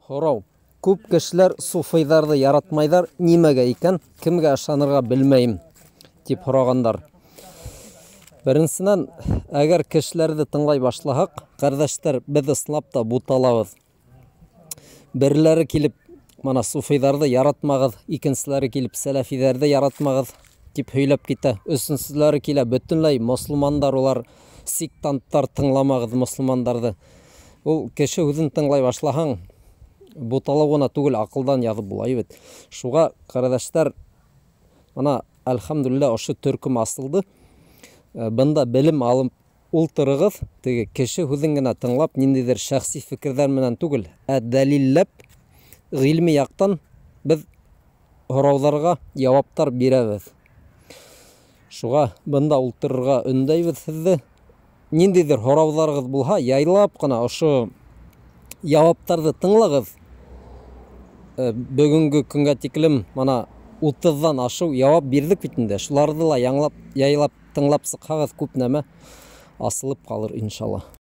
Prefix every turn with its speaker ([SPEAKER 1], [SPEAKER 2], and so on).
[SPEAKER 1] Һорау. Күп кешеләр суфыйҙарҙы яратмайҙар, нимәгә икән, кемгә ышанырға белмәйем, тип һорағандар. Беренсенән, әгәр кешеләрҙе тыңлай башлаһаҡ, ҡәрҙәштәр, беҙ ысынлап та буталабыҙ. Берләре килеп, мына суфыйҙарҙы яратмағыҙ, икенселәре килеп, сәләфиҙәрҙе яратмағыҙ, тип һөйләп китә. Өсөнсөләре килә, бөтөнләй мосолмандар улар сектанттар, тыңламағыҙ мосолмандарҙы. Ул кеше һүҙен тыңлай башлаһаң, буталыу ғына түгел, аҡылдан яҙып була бит. Шуға, ҡәрҙәштәр, мына әлхәмдүлилләһ, ошо төркөм асылды. Бында белем алып ултырығыҙ, теге кеше һүҙен генә тыңлап, ниндәйҙер шәхси фекерҙәр менән түгел, ә дәлилләп, ғилми яҡтан беҙ һорауҙарға яуаптар бирәбеҙ. Шуға бында ултырырға өндәйбеҙ һеҙҙе. Ниндәйҙер һорауҙарығыҙ булһа, яйлап ҡына ошо яуаптарҙы тыңлағыҙ. Бөгөнгө көнгә тиклем мына 30-ҙан ашыу яуап бирҙек бит инде. Шуларҙы ла яңлап, яйлап тыңлап сыҡһағыҙ, күп нәмә асылып ҡалыр, иншалла.